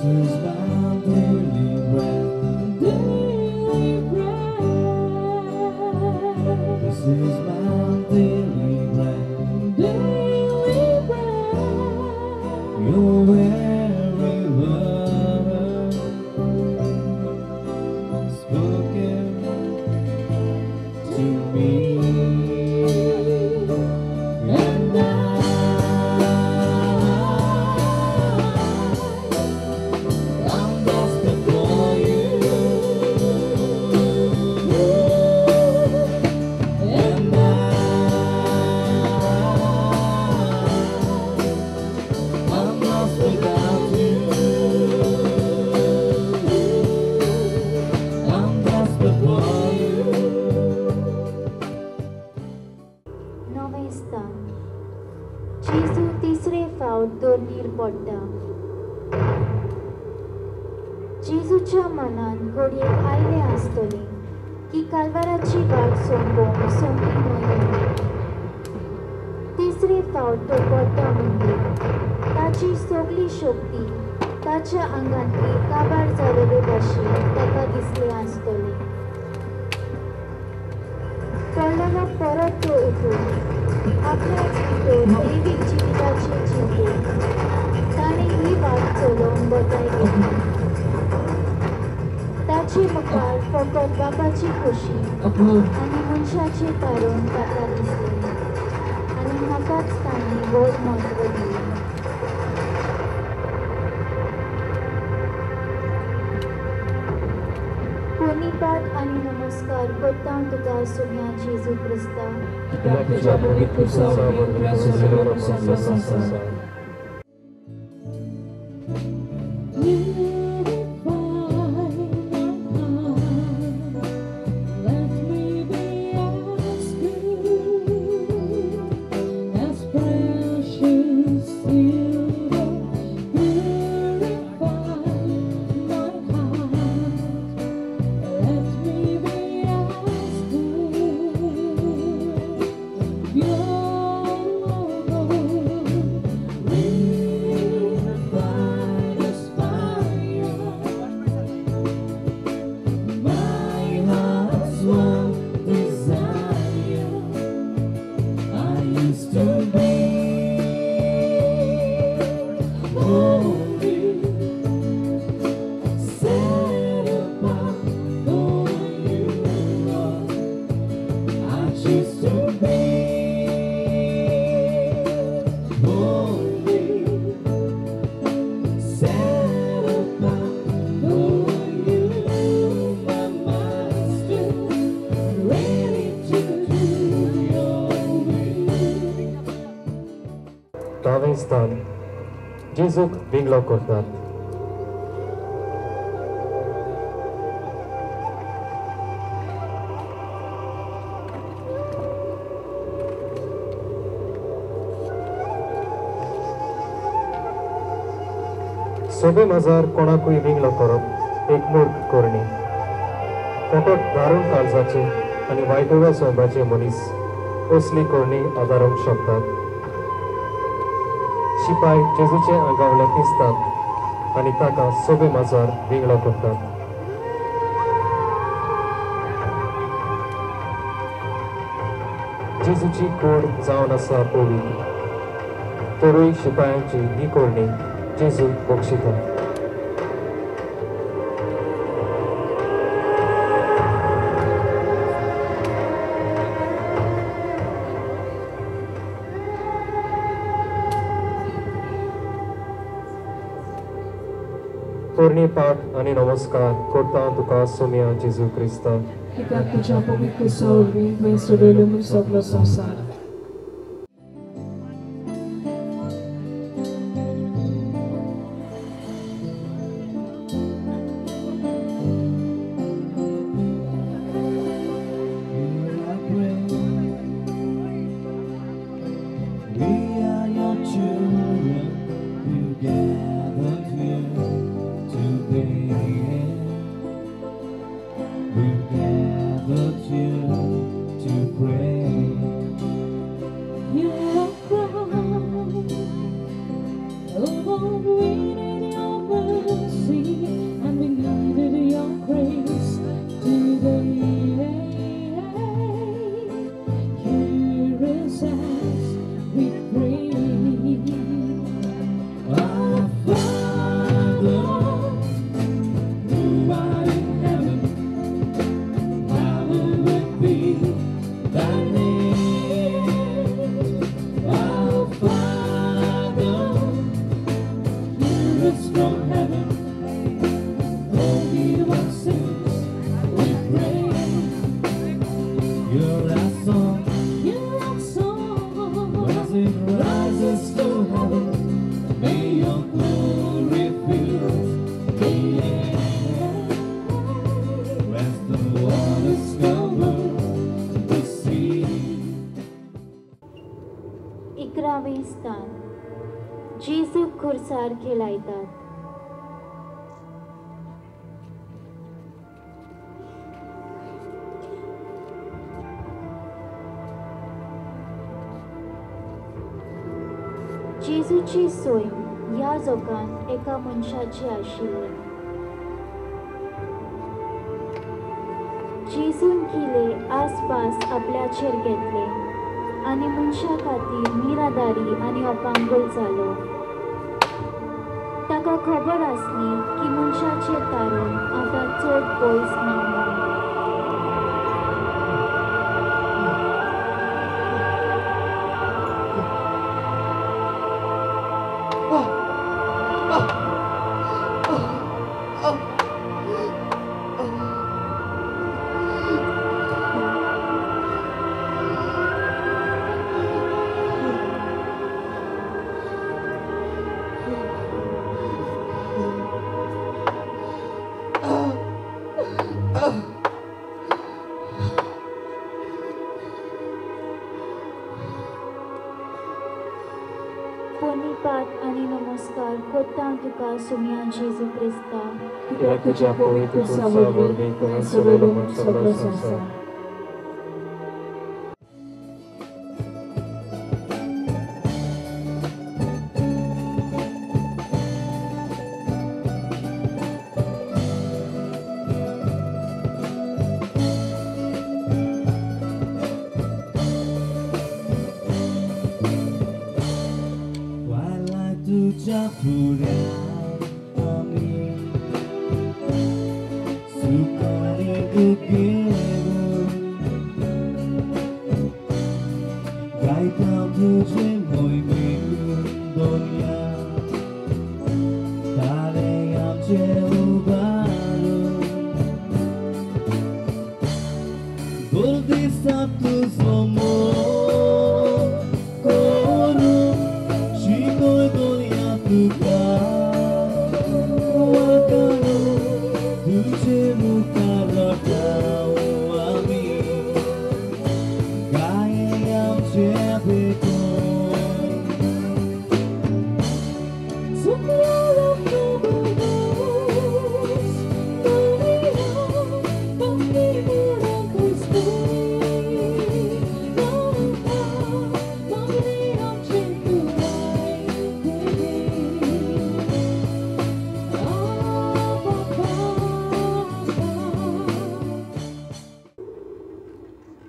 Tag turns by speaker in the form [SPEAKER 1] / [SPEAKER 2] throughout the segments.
[SPEAKER 1] This is my daily bread, daily bread. This is my daily bread, daily bread. Your very word spoken to me. And I'm desperate for you. And I'm lost without you. I'm desperate for you.
[SPEAKER 2] नवें स्थान. जेजू तिसरे फावट दोर्नीर पडटा. जेजूच्या मनान घडये आयलें आसतलें की कालवाराची वाट सोंपोवंक सोंपी न्हय म्हणून. तिसरे फावट तो पडटा म्हणजे ताची सगली शक्ती ताच्या आंगांतली काबार जालेले भाशेन ताका दिसलें आसतलें. पडलेलो परत तो उठून आपल्याच भितर दैवीक जिविताचें चिंतून ताणें ही वाट चलोवंक बधाय घेतली. ताचे मुखार फकत बापाची खोशी आनी मनशाचें तारण ताका दिसलें आनी हाकाच ताणें व्हड म्हत्व दिलें. प्रणिपात आनी नमस्कार करता तुका सोम्या जेजू क्रिस्ता.
[SPEAKER 1] कित्याक तुज्या पवित्र खुर्सा वरवीं सोडलो संवसार.
[SPEAKER 3] Let me be as good as precious silver. Purify my heart. Let me be as good, pure gold.
[SPEAKER 1] Refine this fire. My heart's one desire. I used to be holy, set apart for you, Lord. I choose to be holy, set apart for you, my master, ready to do your will.
[SPEAKER 4] धावें स्थान. जेजूक विंगलो करतात. सोबे माजार कोणाकूय विंगलो करप एक मूर्ख करणी. फकत दारूण काळजाचे आनी वायटव्या स्वभावाचे मनीस असली करणी आदारूंक शकतात. शिपाय जेजूचे आंगावले दिसतात आनी ताका सोबे माजार विंगळो करतात. जेजूची कूड जावन आसा पवित्र, तरूय शिपायांची ही करणी जेजू बक्षिता. पोरणी पाठ आनी नमस्कार करता तुका सोम्या जेजू क्रिस्ता.
[SPEAKER 3] कित्याक तुज्या पवित्र खुर्सा वरवीं तुवें सोडयलो म्हूण सगलो संवसार.
[SPEAKER 1] Hear our prayer. We are your children, who gathered here today. We've gathered here to pray.
[SPEAKER 2] खुर्सार खेळायतात. जेजूची सोय ह्या जगांत एका मनशाची आशिल्ली. जेजून किले आसपास आपल्याचेर घेतले आनी मनशा खातीर निराधारी आनी अपांगुल जालो. ताका खबर आसली की मनशाचें तारण आतां चड पयस ना म्हूण. तुका सुम्या जेजू क्रिस्ता,
[SPEAKER 4] कित्याक तुज्या पवित्र खुर्सा वरवीं तुवें सोडयलो म्हूण सगळो संवसार.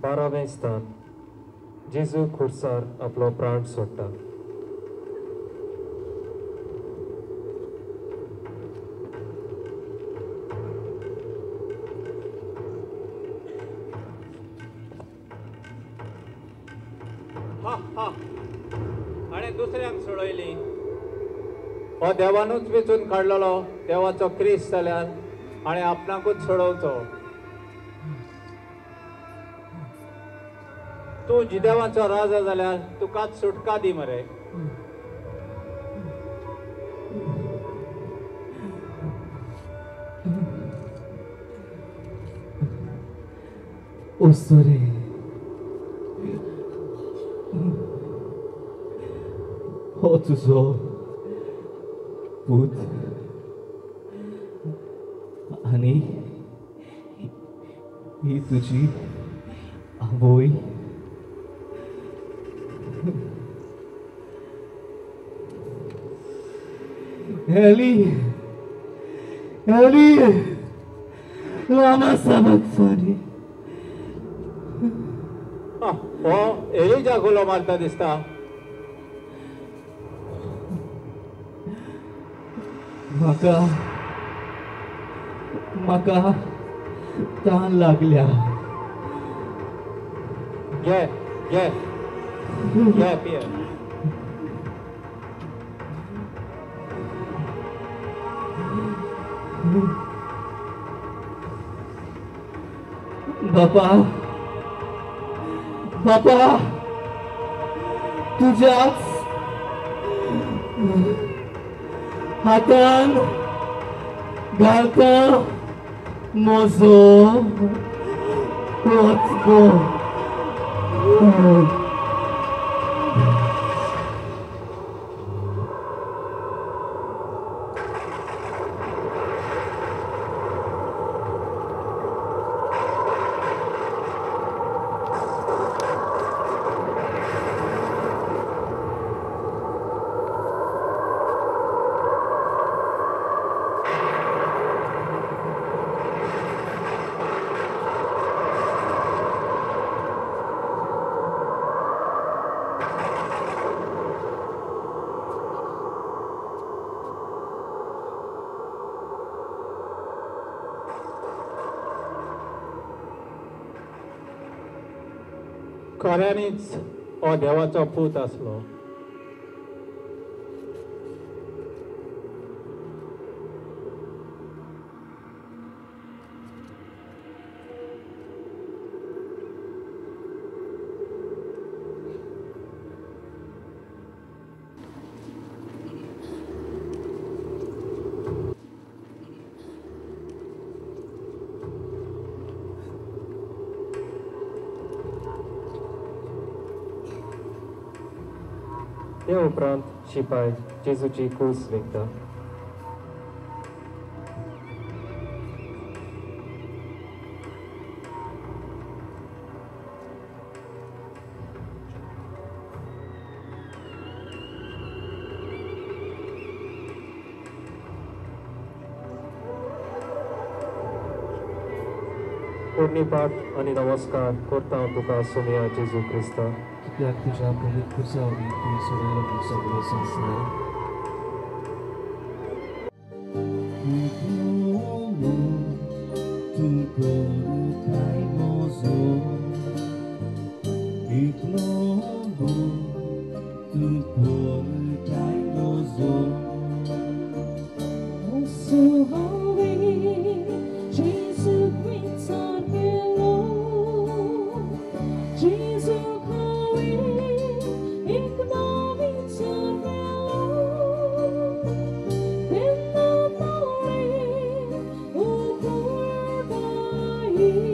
[SPEAKER 4] बारावें स्थान. जेजू खुर्सार आपलो प्राण सोडटा.
[SPEAKER 5] हा हा, आनी दुसऱ्यांक सोडयली. हो देवानूच वेंचून काडलेलो देवाचो क्रिस्त जाल्यार आनी आपणाकूच सोडोवचो. तूं जिदेवाचो राजा जाल्यार तुकाच सुटका दी मरे.
[SPEAKER 1] ओसरे हो तुजो पूत आनी ही तुजी आवय. एली एली लामा सबक्तानी.
[SPEAKER 5] हो एलिजा गुलो मारता दिसता.
[SPEAKER 1] म्हाका म्हाका तान लागल्या.
[SPEAKER 5] घे घे घे पिये.
[SPEAKER 1] बापा बापा तुझ्याच हातान घालता म्हजो वचगो.
[SPEAKER 5] खऱ्यांनीच हो देवाचो पूत आसलो.
[SPEAKER 4] ते उपरांत शिपाय जेजूची कूस विकता. पुण्यपाठ आनी नमस्कार करता तुका सोमया जेजू क्रिस्ता,
[SPEAKER 1] कित्याक तुज्या पवित्र खुर्सा वरवीं तुवें सोडयलो सगळो संवसार.
[SPEAKER 3] Thank you.